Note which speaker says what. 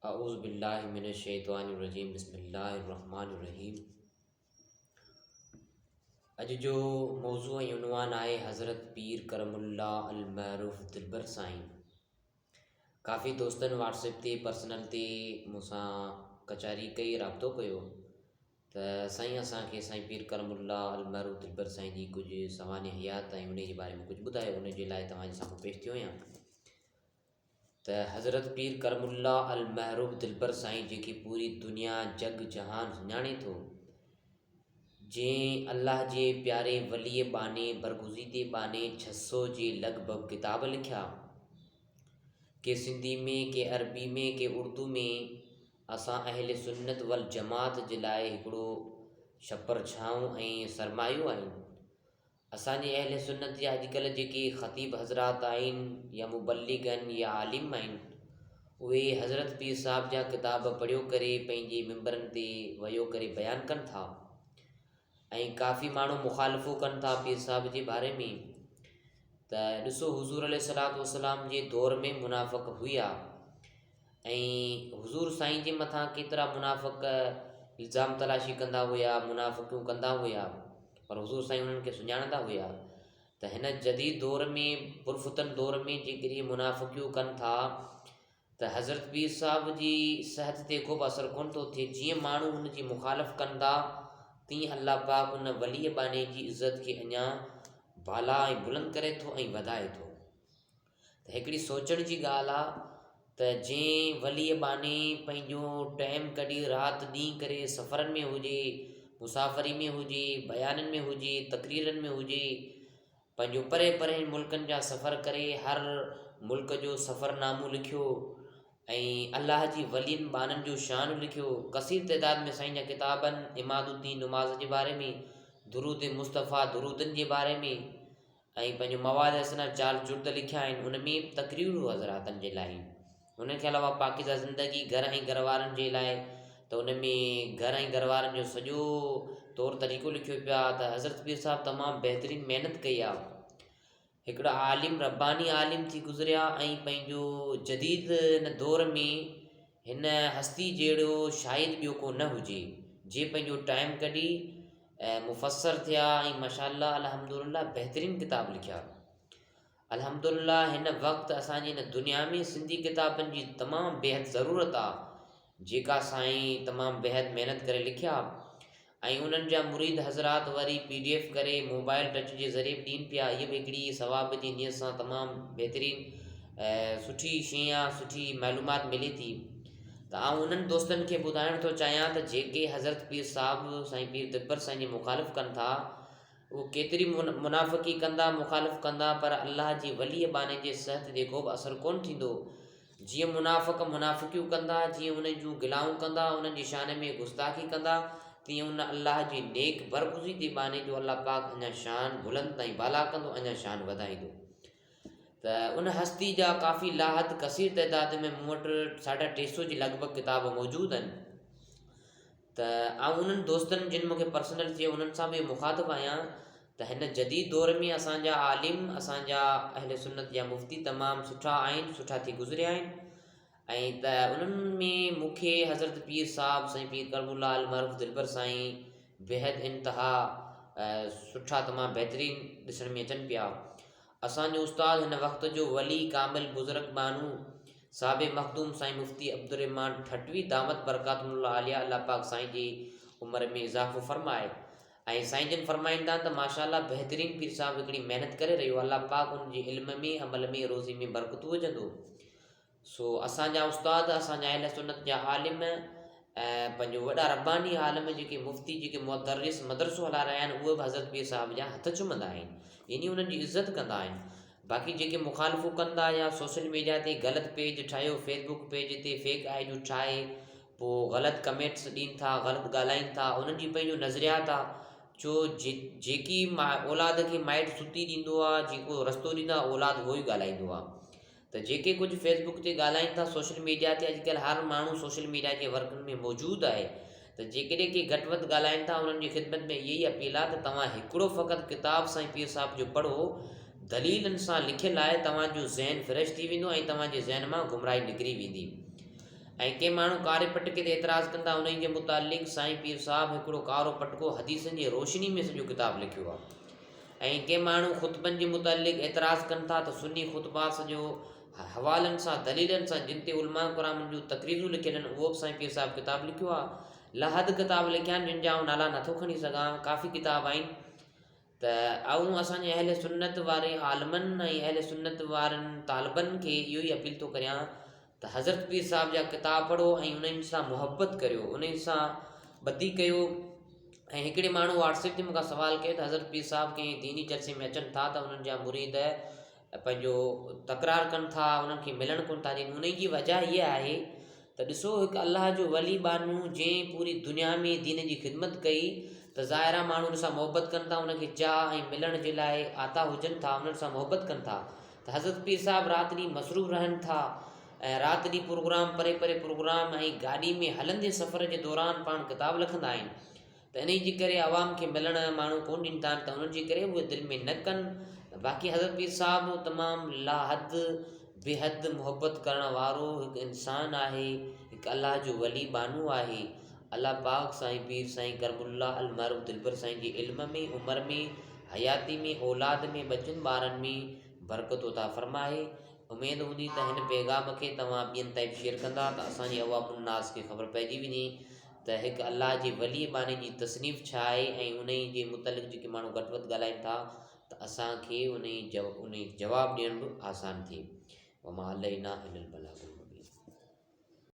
Speaker 1: اعوذ بالله من الشيطان الرجيم بسم الله الرحمن الرحيم اڄ جو موضوع ۽ عنوان آهي حضرت پير ڪرم الله المعروف دلبر سائين ڪافي دوستن واٽس ايپ تي پرسنل تي مون سان ڪچهري ڪئي رابطو ڪيو ته سائين اسان کي سائين پير ڪرم الله المعروف دلبر سائين جي ڪجهه سوانح حيات ۽ ان جي باري ۾ ڪجهه ٻڌايو ان جي لاء توهان جي سامهون پيش ٿيو آهيان ته حضرت پير ڪرم الله المحروب دلبر سائين جنهن کي پوري دنيا جڳ جهان سڃاڻي ٿو، جنهن الله جي پياري وليء ٻانهي برگزيدي ٻانهي 600 جي لڳ ڀڳ ڪتاب لکيا، ڪي سنڌي ۾ ڪي عربي ۾ ڪي اردو ۾، اسان اهل سنت والجماعت جي لاء هڪڙو ڇپر ڇانو ۽ سرمايو آهن. اسان جي اهل سنت جا اڄڪلهه جيڪي خطيب حضرات آهن يا مبلغ آهن يا عالم آهن اهي حضرت پير صاحب جا ڪتاب پڙهيو ڪري پنهنجي ممبرن تي ويو ڪري بيان ڪن ٿا ۽ ڪافي ماڻهو مخالفو ڪن ٿا پير صاحب جي باري ۾ ته ڏسو حضور عليه الصلوة والسلام جي دور ۾ منافق هيا ۽ حضور سائين جي مٿان ڪيترا منافق الزام تلاشي ڪندا هيا، منافقيون ڪندا هيا، پر حضور سائين انهن کي سڃاڻندا هيا ته هن جديد دور ۾ پرفتن دور ۾ جيڪڏهن منافقيون ڪن ٿا ته حضرت پير صاحب جي صحت تي ڪو به اثر ڪونه ٿو ٿئي، جيئن ماڻهو ان جي مخالف ڪن ٿا تيئن الله پاڪ ان ولي ٻانهي جي عزت کي اڃا بالا ۽ بلند ڪري ٿو ۽ وڌائي ٿو. ته هڪڙي سوچڻ جي ڳالهه آ ته جنهن وليء ٻانهي پنهنجو ٽائيم ڪڍي رات ڏينهن ڪري سفرن ۾ هجي، مسافري ۾ هجي، بيانن ۾ هجي، تقريرن ۾ هجي، پنهنجو پري پري ملڪن جا سفر ڪري هر ملڪ جو سفرنامو لکيو ۽ الله جي ولين ٻانهن جو شان لکيو، ڪثير تعداد ۾ سائين جا ڪتابن عماد الدين نماز جي باري ۾، درود مصطفيٰ درودن جي باري ۾، ۽ پنهنجو مواد حسنه چال جلد لکيا آهن ان ۾ تقريرون حضراتن جي لاء ان کان علاوه پاڪيزه زندگي گهر ۽ گهر وارن جي لاء ته ان ۾ گهر ۽ گهر وارن جو سڄو طور طريقو لکيو پيو آهي ته حضرت پير صاحب تمام بهترين محنت ڪئي آهي هڪڙا عالم رباني عالم ٿي گذريا ۽ پنهنجو جديد هن دور ۾ هن هستي جهڙو شايد ٻيو ڪو نه هجي جي پنهنجو ٽائيم ڪڍي مفسر ٿيا ۽ ماشاء الله الحمد لله بهترين ڪتاب لکيا. الحمد لله هن وقت اسان جي هن دنيا ۾ سنڌي ڪتابن جي تمام بيحد ضرورت آ جيڪا سائين تمام بيحد محنت ڪري لکيا ۽ انهن جا مريد حضرات وري پي ڊي ايف ڪري موبائل ٽچ جي ذريعي به ڏين پيا اهي به هڪڙي ثواب جي نيت سان تمام بهترين سٺي شيء آ سٺي معلومات ملي ٿي ته آئون انهن دوستن کي ٻڌائڻ ٿو چاهيان ته جيڪي حضرت پير صاحب سائين پير دلبر سائين جي مخالف ڪن ٿا اهي ڪيتري منافقي ڪندا مخالف ڪندا پر الله جي وليء ٻانهي جي صحت تي ڪو به اثر ڪونه ٿيندو جيئن منافق منافقيون ڪندا جيئن انهن جون گلائون ڪندا انهن جي شان ۾ گستاخي ڪندا تيئن ان الله جي نيڪ برگزيدي ٻانهي جو الله پاڪ اڃا شان بلند ۽ بالا ڪندو اڃا شان وڌائيندو. ته ان هستي جا ڪافي لاحد ڪثير تعداد ۾ مون وٽ ساڍا ٽي سو جي لڳ ڀڳ ڪتاب موجود آهن ته آئون انهن دوستن جن مونکي پرسنل چيو انهن سان به مخاطب آهيان ته هن جديد دور ۾ اسان جا عالم اسان جا اهل سنت جا مفتي تمام سٺا آهن سٺا ٿي گذريا آهن ۽ ته انهن ۾ مون کي حضرت پير صاحب سائين پير ڪرم الله المعروف دلبر سائين بيحد انتها سٺا تمام بهترين ڏسڻ ۾ اچن پيا. اسان جو استاد هن وقت جو ولي ڪامل بزرگ بانو صاحب مخدوم سائين مفتي عبدالرحمان ٺٽوي دامت برڪاتهم العاليه الله پاڪ سائين جي عمر ۾ اضافو فرمائي ۽ سائين جن فرمائن ٿا ته ماشاء الله بهترين پير صاحب هڪڙي محنت ڪري رهيو الله پاڪ ان جي علم ۾ عمل ۾ روزي ۾ برڪتون وجهندو. سو اسان جا استاد، اسان جا اهل سنت جا عالم ۽ پنهنجو وڏا رباني عالم جيڪي مفتي جيڪي مدرس مدرسو هلائي رهيا آهن اهي به حضرت پير صاحب جا هٿ چمندا آهن يعني انهن جي عزت ڪندا آهن باقي جيڪي مخالفون ڪن ٿا يا سوشل ميڊيا تي غلط پيج ٺاهيو فيس بڪ پيج تي فيڪ I ڊيون ٺاهي پوء غلط ڪمينٽس ڏين ٿا غلط ڳالهائين ٿا انهن جي پنهنجو نظريات آ ڇو جيڪي اولاد کي مائٽ ستي ڏيندو آ جيڪو رستو ڏيندو آ اولاد اهو ئي ڳالهائيندو آ ته جيڪي ڪجهه فيس بڪ تي ڳالهائين ٿا سوشل ميڊيا تي اڄڪلهه هر ماڻهو سوشل ميڊيا جي ورڪن ۾ موجود آهي ته جيڪڏهن ڪي گهٽ وڌ ڳالهائين ٿا انهن جي خدمت ۾ اهي ئي اپيل آهي ته توهان هڪڙو فقط ڪتاب سائين پير صاحب جو پڙهو دليلن سان لکيل آهي توهان جو ذهن فريش ٿي ويندو ۽ توهان جي ذهن مان گمراهي نڪري ويندي. ۽ ڪي ماڻهو ڪاري پٽڪي تي اعتراض ڪن ٿا انهي جي متعلق سائين پير صاحب هڪڙو ڪارو پٽڪو حديثن جي روشني ۾ سڄو ڪتاب لکيو آهي ۽ ڪي ماڻهو خطبن جي متعلق اعتراض ڪن ٿا ته سني خطبا سڄو حوالن سان دليلن سان جن تي علماء ڪرامن جون تقريرون لکيل آهن اهو به سائين پير صاحب ڪتاب لکيو آهي لاحد ڪتاب لکيا آهن جن جا آئون نالا نٿو کڻي سگهان ڪافي ڪتاب آهن ته آئون اسان جي اهل سنت واري عالمن ۽ اهل سنت وارن طالبن کي اهو ئي اپيل ٿو ڪريان ته حضرت پير صاحب جا ڪتاب پڙهو ۽ انهن سان محبت ڪريو انهن سان ٻڌي ڪيو ۽ هڪڙي ماڻهو واٽس ايپ تي مون کان سوال ڪيو ته حضرت پير صاحب ڪنهن ديني جلسي ۾ اچن ٿا ته انهن جا مريد پنهنجو تڪرار ڪن ٿا انهن کي ملڻ ڪونه ٿا ڏين انهي جي وجه هيء آهي ته ڏسو هڪ الله جو ولي ٻانهو جنهن پوري دنيا ۾ دين جي خدمت ڪئي ته ظاهر آهي ماڻهو ان سان محبت ڪن ٿا ان کي چاهه ۽ ملڻ جي لاء آتا هجن ٿا انهن سان محبت ڪن ٿا ته حضرت پير صاحب رات ڏينهن مصروف رهن ٿا ۽ رات ڏينهن پروگرام پري پري پروگرام ۽ گاڏي ۾ هلندي سفر جي دوران پاڻ ڪتاب لکندا آهن ته انهي جي ڪري عوام کي ملڻ ماڻهو ڪونه ڏين ٿا ته انهن جي ڪري اهي دل ۾ نه ڪن باقي حضرت پير صاحب تمام لاحد بيحد محبت ڪرڻ وارو هڪ انسان آهي هڪ الله جو ولي ٻانهو آهي الله پاڪ سائين پير سائين ڪرم الله المعروف دلبر سائين جي علم ۾ عمر ۾ حياتي ۾ اولاد ۾ ٻچن ٻارن ۾ برڪت عطا فرمائي اميد هوندي ته هن پيغام کي توهان ٻين تائين به شيئر ڪندا ته اسان جي عوام الناس کي خبر پئجي وڃي ته هڪ الله جي ولي ٻانهي جي تصنيف ڇا آهي ۽ انهي جي متعلق جيڪي ماڻهو گهٽ وڌ ڳالهائين ٿا ته اسان کي انهي جواب ڏيڻ به آسان ٿئي. وما علينا الا البلاغ المبين.